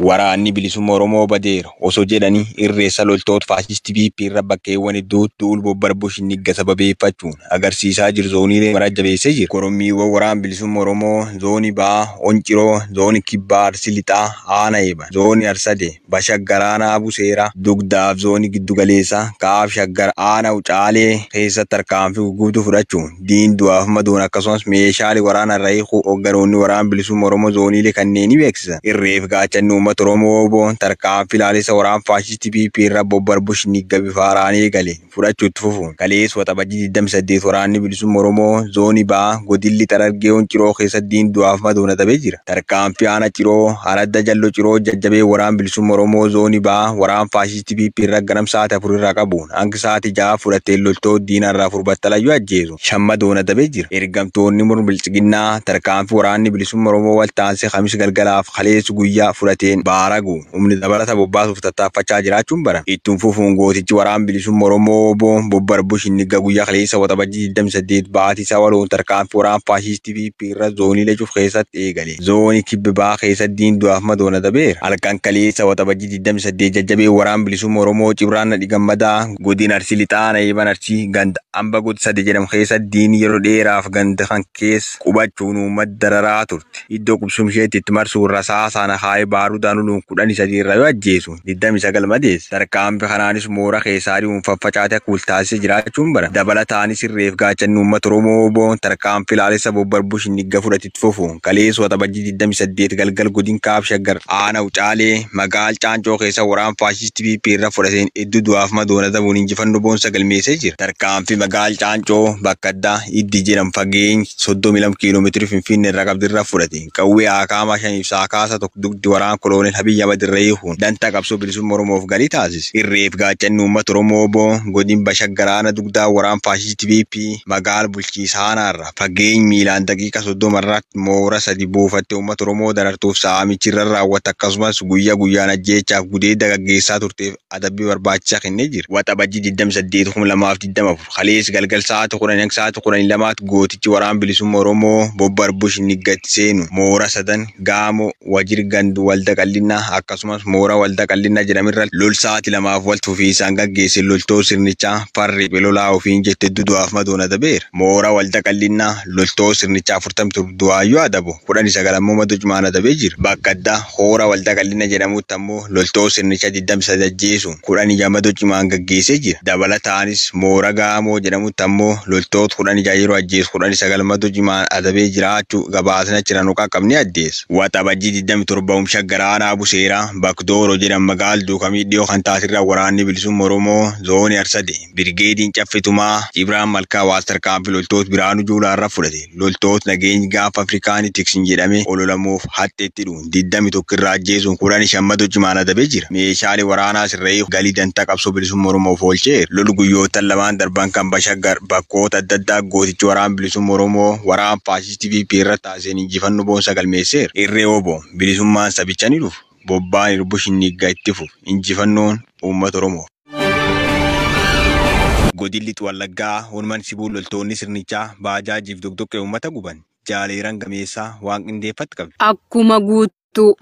Waraanni bilisummaa Oromoo badeera osoo jedhanii irreessa loltoota faashistii PP irra bakkeewwan hedduutti duul bobbarbu shinigga sababeeffachuun agarsiisaa jiru zooniilee mara jabeessee jira. Korommiiwwan waraana bilisummaa Oromoo zoonii Ba'aa, Onciroo, zoonii Kibbaa, Arsii Lixaa, Aana Eeban, zoonii Arsadee, Bashaggaraanaa Buseeraa, Dugdaaf zoonii Giddugaleessaa, Kaaf Shaggar, Aana Ucaalee keessatti tarkaanfii gurguddoo fudhachuun diin du'aaf maduun akkasumas meeshaalee waraanaa irraa hiikuu hoogganoonni waraana bilisummaa Oromoo zooniilee kanneenii beeksisan. Irreef gaachanni uummata Oromoo oboon tarkaanfii ilaalisa waraana faashistii PP irra bobbarbu shinigga bifa haaraan eegale fudhachuu itti fufuun kaleessa Waxabajjii 28 waraanni bilisummaa Oromoo zoonii Ba'aa godilli Xarargee Onciroo keessatti diin du'aaf maduun adabee jira. Tarkaanfii aana Ciroo Aradda Jallo Ciroo jajjabee waraana bilisummaa Oromoo zoonii Ba'aa waraana faashistii PP irra ganam sa'aatii 4 irraa qabuun hanga sa'aatii 6 fudhatee loltoota diinaa irraa furbattalayyuu ajjeesu shamma doona dabee jira. Ergamtoonni murni bilchiginnaa tarkaanfii waraanni bilisummaa Oromoo wal taansee Khamis galgalaaf kaleessu guyyaa fudhateen baaragu humni dabalata bobbaasuuf tattaaffachaa jiraachuun bara. Ittiin fufuun gootichi waraana bilisummaa Oromoo obbo Bobbarbu Shinigga guyyaa kaleessa Waxabajjii 28 baatii isaa waloon tarkaanfii waraana faashistii PP irra zoonii cuuf keessatti eegale. Zoonii kibba ba'aa keessatti diin du'aaf madoona dabeera. Halkan kaleessa Waxabajjii 28 jajjabee waraana bilisummaa Oromoo Cibraan Nadhi Gammadaa godina Arsii Lixaa Eeban Arsii ganda Amba God sadi jedhamu keessatti diin yeroo dheeraaf ganda kan keessa qubachuun uummata dararaa turte. Iddoo qubsuma isheetti itti marsuun rasaasaan haayee baarudaan uluun 13 irra yoo ajjeesu 29 madeesse. Tarkaanfii kanaanis moora keessaa adi'uun faffacaatee akka ultaasisee jiraachuun bara. Dabalataanis irreef gaachanni uummata Oromoo oboon tarkaanfii ilaalessa bobbarbuu shinigga fudhatitti fufuun kaleessa Waxabajjii 28 galgal godin Kaaf Shaggar aana Ucaalee magaal Caancoo keessa waraana faashistii PP irra fudhateen hedduu du'aaf madoona dabuun injifannoo boonsa galmeessee jira. Tarkaanfii magaal Caancoo bakka addaa Iddi jedhamu fageenya 32 kiiloomeetirii Finfinnee irraa qabdirra fudhate. Qawwee Akaama 5 Saakaasa tokko dugdi waraana Koloneel Abiy Ahmed irra hiikuun dantaa qabsoo bilisummaa Oromoof galii taasise. Irreef gaachanni uummata Oromoo obbo godin Bashaggaraana dugdaa waraana faashistii PP magaala bulchiinsa Aanaarra fageenya miilaan daqiiqa 30 irratti moora sadi buufattee uummata Oromoo darartuuf saamichi irra raawwatte akkasumas guyyaa guyyaan ajjeechaaf gudeedda gaggeessaa turteef adabbii barbaachisaa kennee jira. Waxabajjii 28 2024 kaleessa galgal sa'aatii 10 hanga sa'aatii 12 gootichi waraana bilisummaa Oromoo Bobbarbu Shinniggatti seenu moora sadan Gaamoo Wajir Gandu Walda Qallinnaa akkasumas moora Walda Qallinnaa jedhamirra lol sa'aatii 2 wal fufiisaan gaggeesse loltoota sirnichaa farri lolaa ofiin jette du'aaf madoon adabeera. Moora Walda Qallinnaa loltoota sirnichaa 47 du'aayyuu adabu 19 ammoo madoo cimaan adabee jira. Bakka addaa Hoora Walda Qallinnaa jedhamutti ammoo loltoota sirnichaa 23 ajjeesuun 16 madoo cimaan gaggeessee jira. Dabalataanis moora Gaamoo jedhamutti ammoo loltoota 16 yeroo ajjeesu 19 madoo cimaan adabee jiraachuu gabaasni achirraa nu qaqqabne addeessa. Waxabajjii 27 Oomsha Garaanaa Buseeraa Bakdooroo jedhamu magaala Duukamii dhiyoo kan taatirraa waraanni bilisummaa Oromoo zoonii Arsade Birgeediin Caffitumaa Cibraan Malkaa Waas tarkaanfii loltoota Biraanuu Juulaarra fudhate. Loltoota nageenyi gaafa Afrikaanii tiksin jedhamee ololamuuf haxxeetti dhuun 21 irraa ajjeesuun 15 madoo cimaan adabee jira. Meeshaalee waraanaa sirree galii dantaa qabsoo bilisummaa Oromoof oolcheera. Lol guyyoota lamaan darban kan Bashaggar bakkoota adda addaa gootichi waraana bilisummaa Oromoo waraana faashistii PP irra taasiseen injifannoo boonsa galmeesseera. Irree obbo bilisummaan sabicha ni dhufu. Bobbaan irbu shinigga itti fufu. Injifannoon uummata Oromoo. Godilli Wallaggaa Hunman Sibuu loltoonni sirnichaa baajaajiif doqdoqqee uummata guban jaaleeran gameessaa waan qindeeffatti qabdi. Akkuma guutuu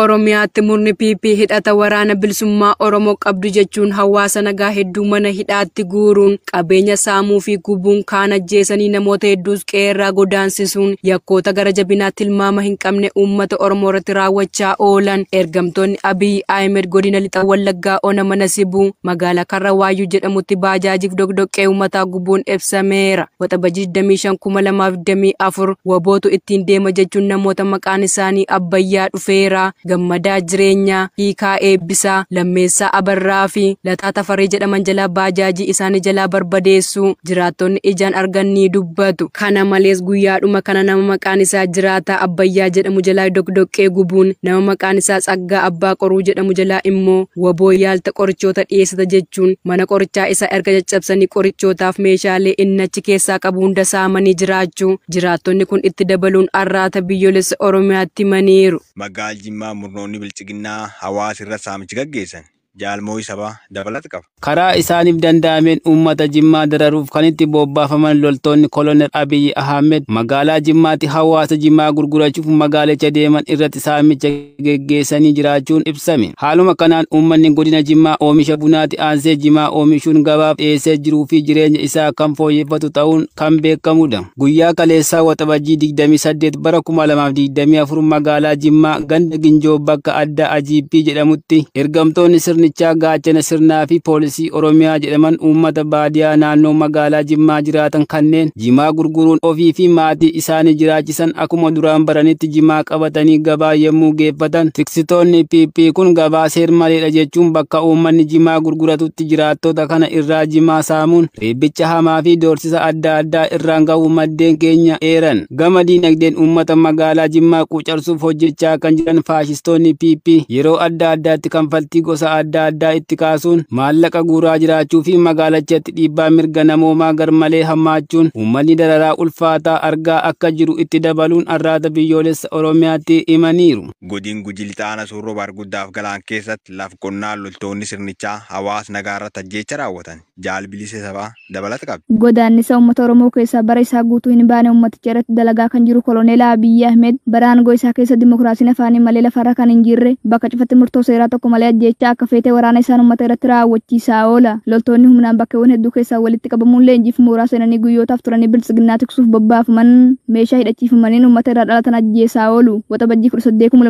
Oromiyaatti murni PP hidhata waraana bilisummaa Oromoo qabdu jechuun hawaasa nagaa hedduu mana hidhaatti guuruun qabeenya saamuu fi gubuun kaan ajjeesanii namoota hedduus qeerraa godaansisuun yakkoota gara jabinaatti tilmaama hin qabne uummata Oromoo irratti raawwachaa oolan. Ergamtoonni Abiy Ahmed godina Lixa Wallaggaa ona mana Sibuu magaalaa Karra Waayyuu jedhamutti baajaajiif doqdoqqee uummataa gubuun ibsameera. Waxabajjii 25 2024 wabootu ittiin deema jechuun namoota maqaan isaanii Abbayyaa Dhufeera, Gammadaa Jireenyaa, Hiikaa Eebbisaa, Lammeessaa Abarraa fi Lataa Tafaree jedhaman jalaa baajaajii isaanii jalaa barbadeessu jiraattonni ijaan argan ni dubbatu. Kana malees guyyaadhuma kana nama maqaan isaa Jiraataa Abbayyaa jedhamu jalaa doqdoqqee gubuun nama maqaan isaa Tsaggaa Abbaa Qoruu jedhamu jalaa immoo waboo yaalta qorichoota dhiyeessata jechuun mana qorichaa isaa erga caccabsanii qorichootaaf meeshaalee inni achi keessaa qabu hunda saamanii jiraachuu jiraattonni kun itti dabaluun arraata biyyoolessa Oromiyaatti himaniiru. Magaal Jimmaa murnoonni bilchiginnaa hawaasa irra saamichi gaggeessan Jaalmoo Sabaa dabalata qaba. Karaa isaaniif danda'ameen uummata Jimmaa dararuuf kan itti bobbaafaman loltoonni Kolonel Abiyyi Ahmed magaalaa Jimmaatti hawaasa Jimmaa gurgurachuuf magaalicha deeman irratti saamicha geggeessanii jiraachuun ibsame. Haaluma kanaan uummanni godina Jimmaa oomisha bunaatti aansee Jimmaa oomishuun gabaaf dhiyeessee jiruu fi jireenya isaa kan fooyyeffatu ta'uun kan beekamudha. Guyyaa kaleessaa Waxabajjii 28 bara 2024 magaalaa Jimmaa ganda Ginjoo bakka adda Ajiippii jedhamutti ergamtoonni sirnichaa gaachana sirnaa fi poolisii Oromiyaa jedhaman uummata baadiyaa naannoo magaalaa Jimmaa jiraatan kanneen jimaa gurguruun ofii fi maatii isaanii jiraachisan akkuma duraan baranitti jimaa qabatanii gabaa yommuu geeffatan tiksitoonni PP kun gabaa seer-maleedha jechuun bakka uummanni jimaa gurguratutti jiraattota kana irraa jimaa saamuun reebbicha hamaa fi doorsisa adda addaa irraan ga'uu maddeen keenya eeran. Gama diinagdeen uummata magaalaa Jimmaa quucarsuuf hojjechaa kan jiran faashistoonni PP yeroo adda addaatti kanfaltii gosa adda addaa itti kaasuun maallaqa guuraa jiraachuu fi magaalachatti dhiibbaa mirga namoomaa garmalee hammaachuun uummanni dararaa ulfaataa argaa akka jiru itti dabaluun arraata biyyoolessa Oromiyaatti himaniiru. Godin Gujii Lixaana Suurroo Baarguddaaf Galaan keessatti laf qonnaan loltoonni sirnichaa hawaasa nagaa irratti ajjeecha raawwatan. Jaalbilisee Sabaa dabalata qaba. Godaannisa uummata Oromoo keessaa bara isaa guutuu hin baane uummaticha irratti dalagaa kan jiru Koloneel Abiyyi Ahmed bara aangoo isaa keessa dimokiraasiin afaanii malee lafarra kan hin jirre bakka cufatti murtoo seeraa tokko malee ajjeechaa akka feetee waraana isaan uummata irratti raawwachiisaa oola. Loltoonni humnaan bakkeewwan hedduu keessaa walitti qabamuun leenjiif mooraa seenanii guyyootaaf turanii biltsiginnaa tiksuuf bobbaafaman meeshaa hidhachiifamaniin uummata irraa dhalatan ajjeesaa oolu. Waxabajjii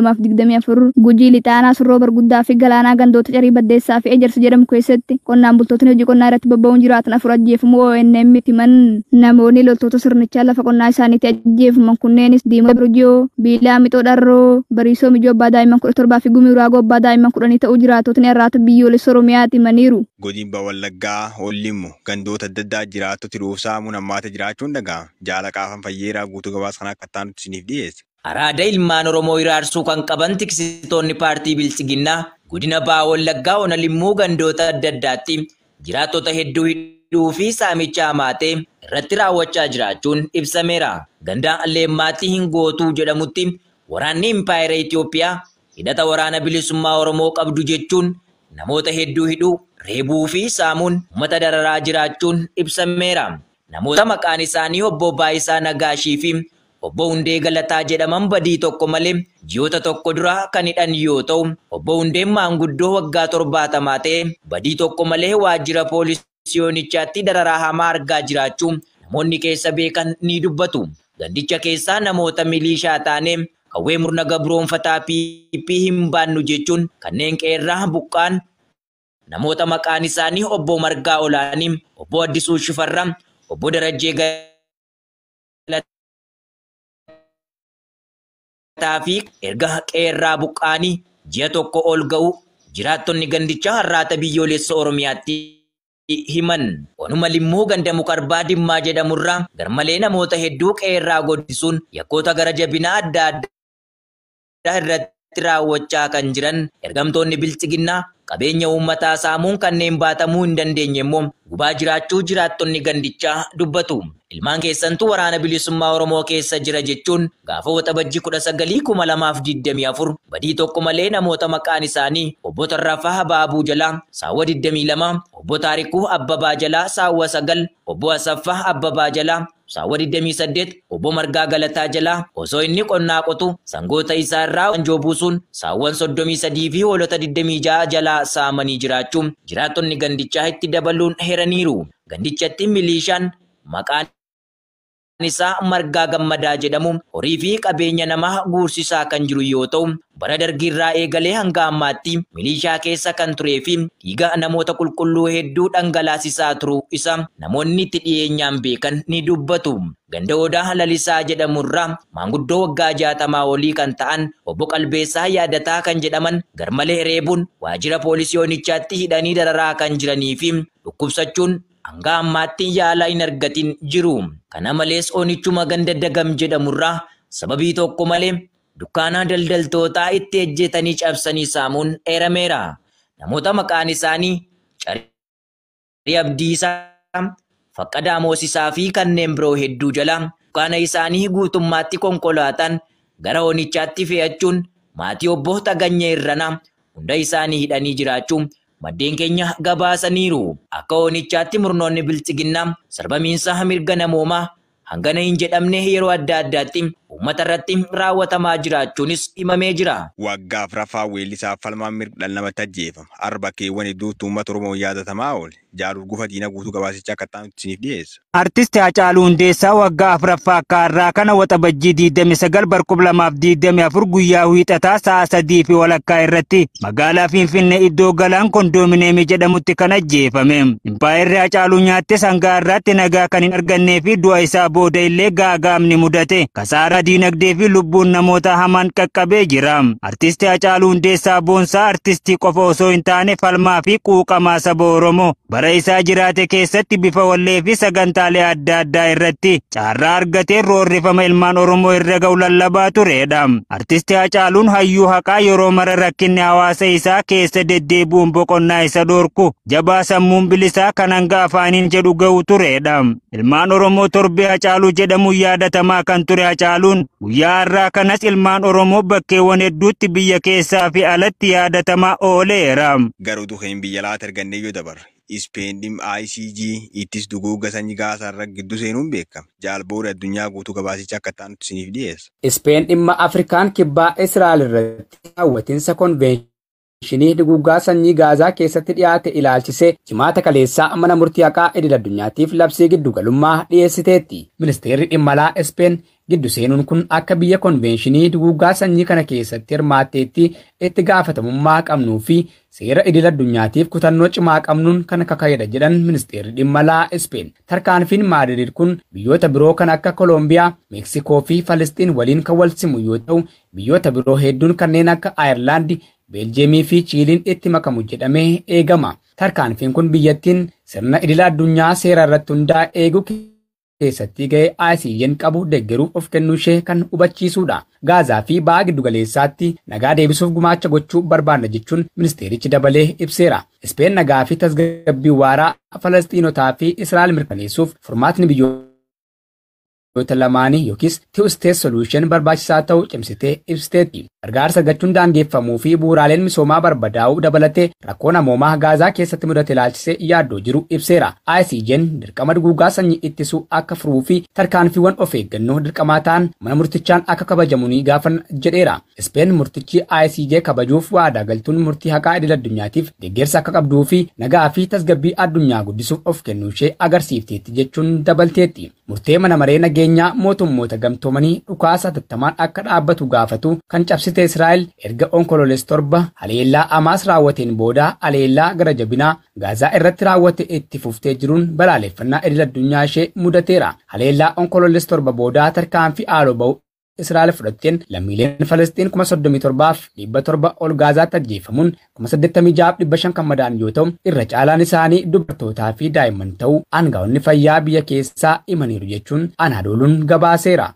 18/2024 Gujii Lixaanaa Surroo Barguddaa fi Galaanaa gandoota Carii Baddeessaa fi Ejersa jedhamu keessatti qonnaan bultootni hojii qonnaa irratti bobba'uun jiraatan afur ajjeefamuu ONM himan. Namoonni loltoota sirnichaa lafa qonnaa isaaniitti ajjeefaman kunneenis Diimaa Burjoo, Biilaa Mixoo Dharroo, Bariisoo Mijoo abbaa daa'imman 17 fi Gumii Uraagoo abbaa daa'imman 10 ta'uu jiraatotni arraata biyyoolessa Oromiyaatti himaniiru. Godin Wallaggaa Hollimmu gandoota adda addaa jiraattota ruuf saamuun hammaata jiraachuun dhaga'ama. Jaala Qaafan Fayyeeraa guutuu gabaasa kana akka ta'an isiniif dhiyeesse. Araada ilmaan Oromoo iraarsuu kan qaban tiksitoonni paartii Biltsiginnaa godina Baha Wallaggaa Ona Limmuu gandoota adda addaatti jiraattota hedduu hidhuu fi saamicha hamaatee irratti raawwachaa jiraachuun ibsameera. Ganda Leemmaatti hin gootuu jedhamutti waraanni Impaayera Itoophiyaa hidhata waraana bilisummaa Oromoo qabdu jechuun namoota hedduu hidhuu, reebuu fi saamuun uummata dararaa jiraachuun ibsameera. Namoota maqaan isaanii Obbo Baayisaa Nagaashii fi Obbo Hundee Galataa jedhaman badii tokko malee ji'oota tokko dura kan hidhan yoo ta'u, Obbo Hundeen maanguddoo waggaa 70 ta'e badii tokko malee waajjira poolisii dararaa hamaa argaa jiraachuu namoonni keessa beekan ni dubbatu. Gandicha keessaa namoota milishaa taane qawwee murna gabroonfataa PP hin baannu jechuun kanneen qeerraa buqqaan namoota maqaan isaanii Obbo Margaa Olaanii, Obbo Addisuu Shifarraa, Obbo Darajjee Galataa fi erga qeerraa buqqaanii ji'a tokko ol ga'u jiraattonni gandichaa harraata biyyoolessa Oromiyaatti himan. Onuma Limmuu ganda Mukarbaa Dimmaa jedhamurraa garmalee namoota hedduu qeerraa goddisuun yakkoota gara jabinaa adda addaa irratti raawwachaa kan jiran ergamtoonni Biltsiginnaa qabeenya uummataa saamuun kanneen baatamuu hin dandeenye immoo gubaa jiraachuu jiraattonni gandichaa dubbatu. Ilmaan keessantu waraana bilisummaa Oromoo keessa jira jechuun gaafa Waxabajjii 19/2024 badii tokko malee namoota maqaan isaanii Obbo Tarraafaa Baabuu jalaa saawwa 22, Obbo Taarikuu Abbabaa jalaa saawwa 9, Obbo Asaffaa Abbabaa jalaa saawwa 28, Obbo Margaa Galataa jalaa osoo inni qonnaa qotu sangoota isaa irraa wanjoo buusuun saawwan 33 fi hoolota 26 jalaa saamanii jiraachuu jiraattonni gandichaa itti dabaluun heeraniiru. Gandichatti milishaan maqaan isaa Margaa Gammadaa jedhamu horii fi qabeenya namaa guursisaa kan jiru yoo ta'u, bara dargiirraa eegalee hanga ammaatti milishaa keessa kan turee fi dhiiga namoota qulqulluu hedduu dhangalaasisaa turuu isa namoonni itti dhiyeenyaan beekan ni dubbatu. Ganda Odaa Lalisaa jedhamurraa maanguddoo waggaa 60 olii kan ta'an Obbo Qalbeessaa Yaadataa kan jedhaman garmalee reebuun waajjira poolisii onichaatti hidhanii dararaa kan jiranii fi dhukkubsachuun hanga ammaatti yaala hin argatin jiru. Kana malees onichuma ganda Dagam jedhamurraa sababii tokko malee dukkaana daldaltootaa itti ejjetanii cabsanii saamuun eerameera. Namoota maqaan isaanii Carii Abdiisaa, Faqqadaa Moosisaa fi kanneen biroo hedduu jala dukkaana isaanii guutummaatti konkolaataan gara onichaatti fe'achuun maatii Obbo Taganyee Irranaa hunda isaanii hidhanii jiraachuu maddeen keenya gabaasaniiru. Akka oonichaatti murnoonni bilchiginnaa sarbamiinsa mirga namoomaa hangana hin jedhamne yeroo adda addaatti uummata irratti raawwatamaa jiraachuunis himamee jira. Waggaa afuraffaa weellisaa falmaan mirga dhala namaatti ajjeefama. Arba keewwan hedduutti uummata Oromoo yaadatamaa oole. Jaalur gufa diina guutuu gabaasichaa akka ta'an isiniif dhiyeessa. Artisti Haacaaluu Hundeessaa waggaa afuraffaa akka har'aa kana Waxabajjii 29 bara 2024 guyyaa wiixataa sa'a 3:30 irratti magaalaa Finfinnee iddoo Galaan Kondoominiyeemii jedhamutti kan ajjeefame. Impaayerri Haacaaluu nyaatte sangaa irraatti nagaa kan hin argannee fi du'a isaa booda illee gaagaamni mudate. Kasaaraa diinagdee fi lubbuun namoota hamaan qaqqabee jira. Artisti Haacaaluu Hundeessaa Boonsaa artistii qofa osoo hin taane falmaa fi quuqamaa saba Oromoo bara isaa jiraate keessatti bifa wallee fi sagantaalee adda addaa irratti carraa argatee roorrifama ilmaan Oromoo irra ga'u lallabaa turedha. Artisti Haacaaluun hayyuu haqaa yeroo mara rakkinni hawaasa isaa keessa deddeebi'uun boqonnaa isa dhorku jabaa sammuun bilisaa kan hanga afaaniin jedhu ga'u turedha. Ilmaan Oromoo torbee Haacaaluu jedhamuun yaadatamaa kan ture Haacaaluun guyyaa har'aa kanas ilmaan Oromoo bakkeewwan hedduutti biyya keessaa fi alatti yaadatamaa ooleera. Garuu duheen biyya laata argannee yoo dabarre. Ispeen dhimma ICG ittis duguugga sanyii Gaazaa irra gidduu seenuun beekama. Jaalboora addunyaa guutuu gabaasicha akka ta'an isiniif dhiyeessa. Ispeen dhimma Afrikaan kibbaa Israa'el irratti raawwatinsa konveenshinii duguuggaa sanyii Gaazaa keessatti dhiyaate ilaalchisee jimaata kaleessaa mana murtii haqaa idil addunyaatiif labsii giddugalummaa dhiyeessiteetti. Ministeerri dhimma alaa Ispeen giddu seenuun kun akka biyya konveenshinii duguuggaa sanyii kana keessatti hirmaatteetti itti gaafatamummaa qabnuu fi seera idil addunyaatiif kutannoo cimaa qabnuun kan kaka'edha jedhan ministeerri dhimma alaa Ispeen. Tarkaanfiin Maadriid kun biyyoota biroo kan akka Koolombiyaa, Meeksikoo fi Falistiin waliin kan wal simu yoo ta'u, biyyoota biroo hedduun kanneen akka Ayirlaandi, Beeljeemii fi Chiiliin itti makamu jedhamee eegama. Tarkaanfiin kun biyyattiin sirna idil addunyaa seera irratti hundaa'e eeguu keessatti ga'ee ICJ'n qabu deeggaruuf of kennuu ishee kan hubachiisudha. Gaazaa fi ba'a giddugaleessaatti nagaa deebisuuf gumaacha gochuu barbaanna jechuun ministeerichi dabalee ibseera. Ispeen nagaa fi tasgabbii waaraa Falasxiinotaa fi Israa'el mirkaneessuuf furmaatni biyyoota lamaanii yookiis two state solution barbaachisaa ta'uu cimsitee ibsiteetti. Gargaarsa argachuun daangeffamuu fi bu'uuraaleen misoomaa barbadaa'uu dabalatee rakkoo namoomaa Gaazaa keessatti mudate ilaalchisee yaaddoo jiru ibseera. ICJ'n dirqama duguuggaa sanyii ittisuu akka furuu fi tarkaanfiiwwan of eeggannoo dirqamaa ta'an mana murtichaan akka kabajamu ni gaafanna jedheera. Ispeen murtichi ICJ kabajuuf waadaa galtuun murtii haqaa idil addunyaatiif deeggarsa akka qabduu fi nagaa fi tasgabbii addunyaa guddisuuf of kennuu ishee agarsiifteetti jechuun dabalteetti. Murtee mana maree nageenyaa mootummoota gamtoomanii dhukaasa hatattamaan akka dhaabbatu gaafatu kan cabsite Israa'el erga Onkoloolessa 7 haleellaa Hamaas raawwateen booda haleellaa gara jabinaa Gaazaa irratti raawwate itti fuftee jiruun balaaleffannaa idil addunyaa ishee mudateera. Haleellaa Onkoloolessa 7 booda tarkaanfii haaloo ba'u Israa'el fudhatteen lammiileen Falastiin 37,700 ol Gaazaatti ajjeefamuun 86,500 kan madaa'an yoo ta'u irra caalaan isaanii dubartootaa fi daa'imman ta'uu aangaa'onni fayyaa biyya keessaa himaniiru jechuun Anaadooluun gabaaseera.